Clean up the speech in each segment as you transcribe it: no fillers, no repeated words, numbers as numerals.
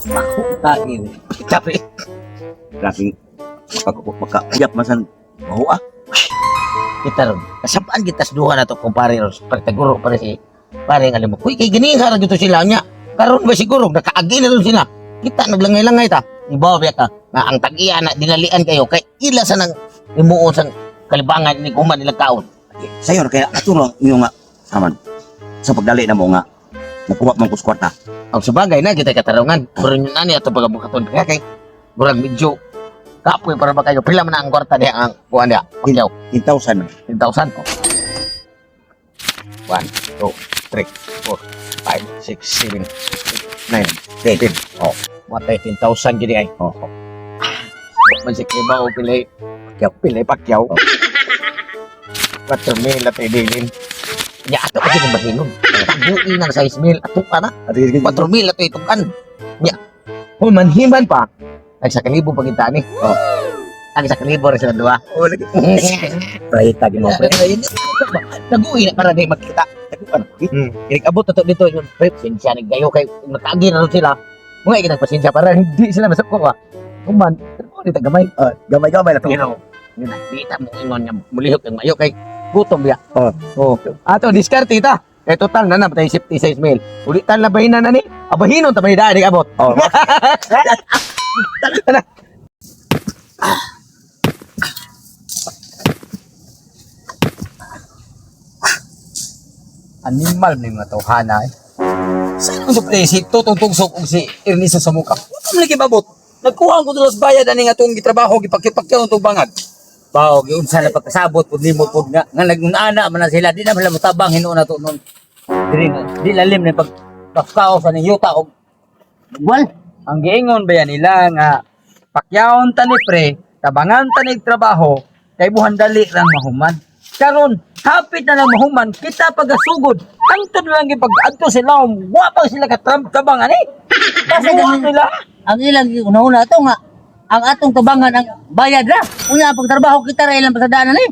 Makutain. Kita, pre. Grabe. Makauyap masan. Mahuha. Kita ron. Kasabaan kita sa duha na to kumpare ron. Pagtaguro pare si pare nga limo. Kuy kay gani ka ra dito sila nya. Karon ba siguro nakaagi na ron sila. Kita naglangay-langay ta. Ibaw biya ka nga ang tag-iya na dinalian kayo kay ila sa nang imuon sang kalibangan ni kuman nila kaon. Sayo kaya ato ra inyo nga saman. Sa pagdali na mo nga nakuha man ko sa kwarta. Ang sabagay na kita katarungan. Pero yun ani ato pagabukaton kaya kay murag medyo kapoy para ba kayo pila man ang kwarta diha ang kuan diha. Pagyaw. 10,000. 10,000 ko. 1, 2, 3, 4, 5, 6, 7, 8, 9, 10. Oh, matay 10,000 gini ay. Oh. Man si Kiba o pilay. Pakyaw, pilay pakyaw. 4 mil at idilin. Ya, ato pa gini mahinon. Taguin ang 6 mil. Ato pa na. 4 mil ato itukan. Ya. Kung manhiman pa, ay sa kalibo pagita ni. Oh. Ang sa kalibo rin sila dua. Oh, lagi. Prahita gino pre. Taguin na para di makita. Abot na to dito yung pre, pasensya na kayo kay nakaagi na rin sila. Mga ikitang pasensya para hindi sila masakko ba. Kuman, pero di gamay. Ah, gamay-gamay na to. Pero yun na, di ta mo ingon nga mulihok ang mayo kay gutom ya. Oh. Oh. Ato diskarte ta. Kay total na na patay 56 mil. Ulitan na bahinan na ni. Abahinon ta may daan abot. Oh. Animal ni mga tawhana eh. Saan ang supli si Tutong Tugsok ug si Ernesto Samuka? Wala man lagi mabot. Nagkuha ko tulos bayad ani nga atong gitrabaho gipakipakyaw itong bangag. Bao, giunsa na pagkasabot pud nimo pud nga nga nagunana man na sila, di na sila motabang hinuon nato nun. Diri nga, di lalim na pag pagkaos ani yuta og wal. Ang giingon ba yan nila nga pakyawon ta ni pre, tabangan ta ni trabaho, kay buhan dali lang mahuman. Karon, hapit na lang mahuman, kita pagasugod. Hangtod lang gipag adto sila, wa pa sila ka tabang ani. Kasi Wa ganun- nila. Ang ilang una-una ato nga ang atong tabangan ang bayad ra. Unya ang pagtrabaho kita ra ilang pasadaanan eh.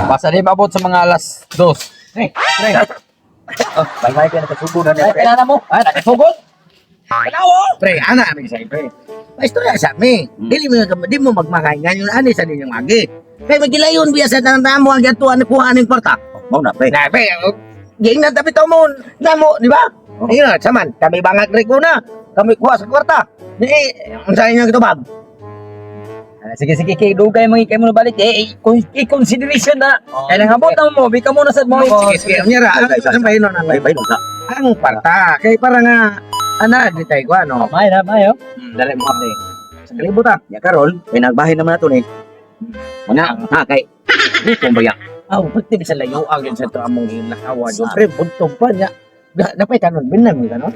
Basta di maabot sa mga alas 2. Pre, pre. Oh, bye-bye ka nakasugod na Ay, pre. kailangan mo. Ay, nakasugod. Kanawo. Pre, ana mi sa pre. Paistorya sa mi. Dili mo di mo magmakain yun ani sa ninyong agi. Kay magilayon biya sa tanan mo ang gatuan kuha aning kwarta. Mao na pre. Na, pre, ging na tabi mo, namo, di ba? Ayun na, saman, kami bangag rin na. Kami kuha sa kwarta. Di, unsa inyo gitubag? Ah, sige, sige, kay dugay mga kay mo na balik eh, eh, i-consideration na. Kaya nang abot na mo, bika mo na sad mo. Sige, sige, unya ra. Ang ang bahinon ang Bye-bye sa. ang kwarta. Kay para nga ana di tayo kuha no. May na, mayo. Dali mo pre. Sa kalibot ah. Ya karon, kay nagbahin naman nato ni. Una, ha kay gutom ba ya? Aw, pagti sa layo ang yun sa to among gilakawan. Pre, buntog pa niya. Napay kanon binam ni kanon.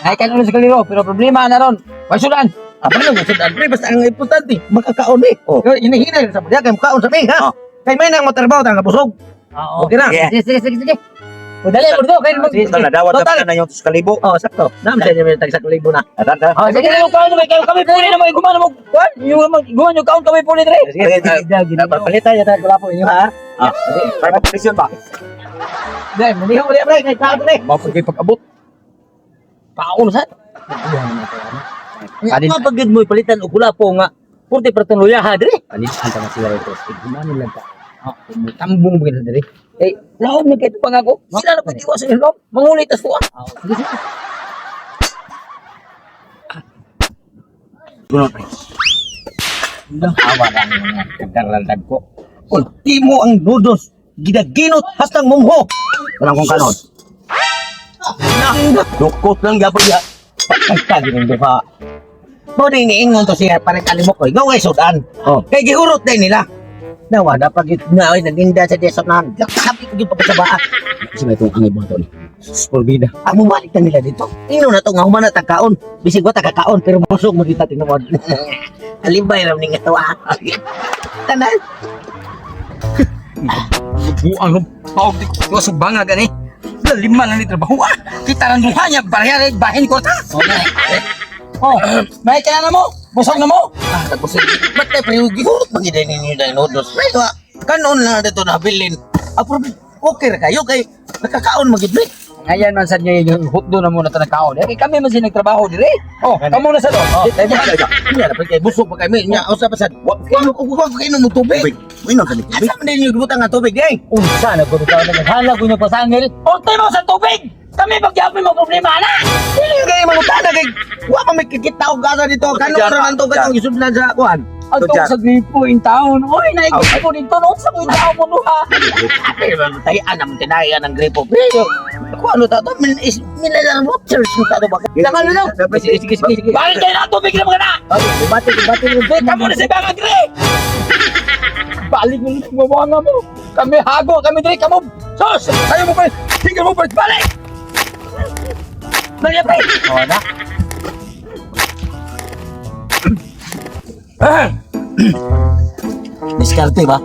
Ay kanon sa kaliro, pero problema na ron. Way sudan. Ah, pero nga sudan pre, basta ang importante makakaon eh. Oh. Hinahina sa mga kay makaon sa mi ha. Oh. Kay may nang motrabaho ta nga busog. Oo. Okay na. Yeah. Sige, sige, sige, sige. O dali mo dito kay mag Total na dawat Total. na yung 2,000. Oh, sakto. Naam sa inyo tag sa libo na. Tata. Oh, sige na yung kaon may kayo kami puli na may gumana mo. Kwan, yung mag guman yung kaon kami puli dre. Sige, sige. Palitan ya ta po inyo ha. Ah, para pag-presyon ba? Dai, muniho ulit pre kay kaon pre. Mao pag pag-abot. Kaon sad. Nga pagid mo palitan og kulapo nga purti pertong luyaha diri. Panis ang tama sila rito. Gumano lang ta. Tambong mo dre. Eh, laom na kay pang ako. Sila na pag-iwas sa ilom. Mangulit tas tuwa. Sige, sige. Kuno pre. Awa lang mga kagaralag ko. Ultimo ang nudos. Gidaginot hastang mungho. Kanang kong kanon. Dukot lang gyapon ya. Pagkagi ng duha. Mo din niingon to siya parang kalimok ko. Ngaw kay sudan. Oh. Kay gihurot din nila. Nawa na pag na oy naginda sa desot na. Sabi ko gyud papasabaan. Kasi may itong angay buhaton ni. Sporbida. Ang mumalik na nila dito. Ino na to nga humana tag kaon. Bisig wa ta kakaon pero busog mo kita tinuod. Alibay ra ning tawa. Tanan. Buang rom. Paog di ko sa bangag ani. Lima na ni trabaho ah. Kita lang duha niya barya bahin ko ta. Oh, may kaya na mo. Busog na mo. Ah, tapos ba't tayo pre gihurot man gid ninyo dahil noodles. Pre, wa kanon lang dito nabilin. Apro okay ra kayo kay nakakaon magid pre. Ngayon man sad niya yung hutdo na muna ta nagkaon. Eh, kami man sin nagtrabaho dire. Oh, kamo na sa do. Tayo mo. Nya na kay busog pa kami. Nya usa pa sad. Wa wa ko inom og tubig. Tubig. Uinom sa tubig. Asa man ninyo gibutang nga tubig eh? Unsa na gud ka naghala ko nyo pasangil. Untay mo sa tubig. Kami pagyapon mo problema na. Dili kay mangutana kay wa pa may kikita og asa dito. Kano ra man to katong gisudlan sa kuan. Ang Tudyan. sa gripo in town. Oy, naigripo dito no sa kuy tao mo duha. Ate, tayan ang tinayan ang gripo. Pero, kung ano ta to, min is mineral waters ta to ba? Nakalo lang. Sige, sige, sige, sige. Balik kayo na tubig na mga na. Bati, bati, bati. Kamo na sa ibang agri. Balik mo na mawanga mo. Kami hago, kami diri kamo. Sos, tayo mo pa. Tingnan mo pa. Balik. Balik pre. Oh, na. Diskarte ba?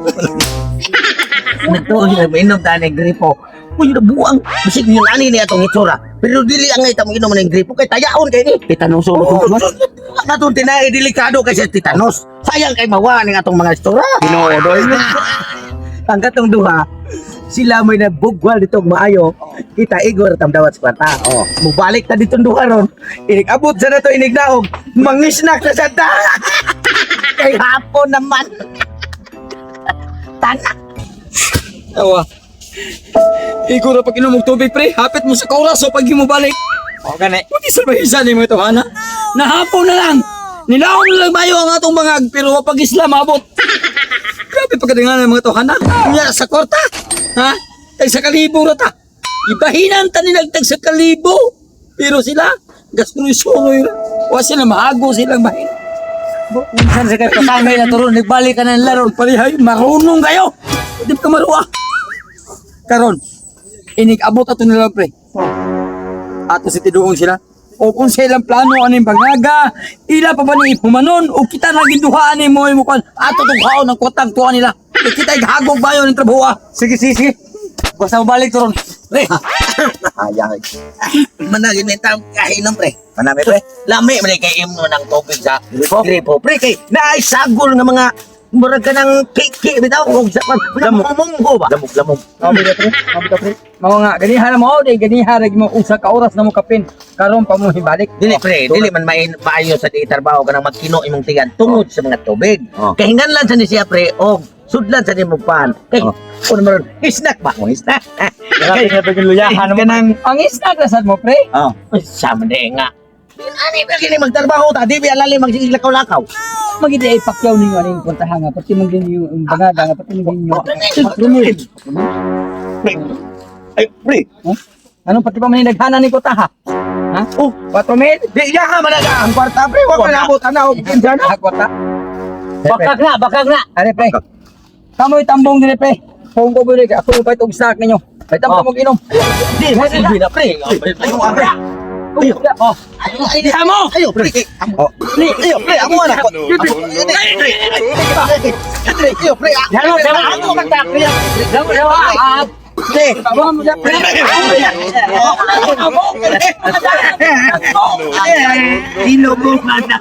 Nagtuo sila, mainom tayo ng gripo. Uy, nabuang. Bisig nyo nani niya itong itsura. Pero dili ang itang inom ng gripo. Kay tayaon kay ni. Titanos ulo Oo, ko. katong tinay, delikado kay sa titanos. Sayang kay mawa ning atong mga itsura. Ginoo doy. Ang katong duha, sila may nagbugwal dito og maayo. Kita igor tam dawat sa kwarta. Oh. Mubalik ta ditong duha ron. Inig abot sa nato inig naog. Mangisnak na sa ta. Kay hapon naman. Tanak. Awa. Ikaw na pag inom og tubig pre, hapit mo sa kauras o pag himubalik. Oh, gani. Pati sa bahisa ni mga tawhana. Nahapon na lang. Nilaon na lang bayo ang atong bangag pero wa pag isla maabot. Grabe pagkadingan ng mga tawhana. Unya sa kwarta. Ha? Tag sa kalibo ra ta. Ibahinan ta nilag tag sa kalibo. Pero sila gasuroy-suroy ra. Wa sila mahago silang bahin. Unsa na sa kay pasangil na turon, nagbalik ka na nila ron. Parihay, marunong kayo. Di ka maruwa. Karon, inig-abot ato nila pre. Ato si tiduong sila. O kung sa ilang plano aning bangaga, ila pa ba ni humanon o kita na ginduhaan ni mo mo kwan. Ato tong kaon ang kotang tuwa nila. Kay kita ighagog bayo ng trabaho. Ah. Sige, sige, sige. Basta mabalik turon. Pre, Ayang. managin may taong kahinom pre. Manami pre. Lami man kay imno ng tubig sa Gripo? gripo. Pre kay naay sagol nga mga murag ka ng kiki bitaw og sa Lamok. munggo ba? Lamok lamok. Mao pre, mao pre. Mao nga ganiha na mo di ganiha ra mo usa ka oras na mo kapin. Karon pa mo hibalik. Dili pre, dili man maayo sa di trabaho kanang magkino imong tigan tungod sa mga tubig. Oh. Kay hinganlan sa ni siya pre og sudlan sa nimong pan. Kay Oh. ano man snack ba? Oh, snack. Grabe na pag luyahan mo. Kanang ang isnag na sad mo pre. Oh. Sa man di nga. Ani ba kini magtrabaho ta di ba alali magsilakaw-lakaw. Magidi ay pakyaw ninyo aning puntahan nga pati man ninyo ang bangaga nga pati man ninyo. Pre. Ay, pre. Anong pati pa man naghanan ni kutaha? Ha? Oh, 4 mil? Di iya ka man ang kwarta pre, wa man abot ana og kinsa na. Ah, kwarta. Bakag na, bakag na. Are pre. Kamoy tambong dire pre. Kung ko bili ako mo og snack ninyo. Ay tambong mo inom. Di, di na pre. Ayo, pre. Ayo. Oh. Ayo, mo. Ayo, pre. Oh. Ayo, pre, ako na. Pre, ayo, pre. Dalo, dalo. Ako magtakriya. Dalo, dalo. Ah, Pre. Tama mo dyan, pre. Tinubungan na.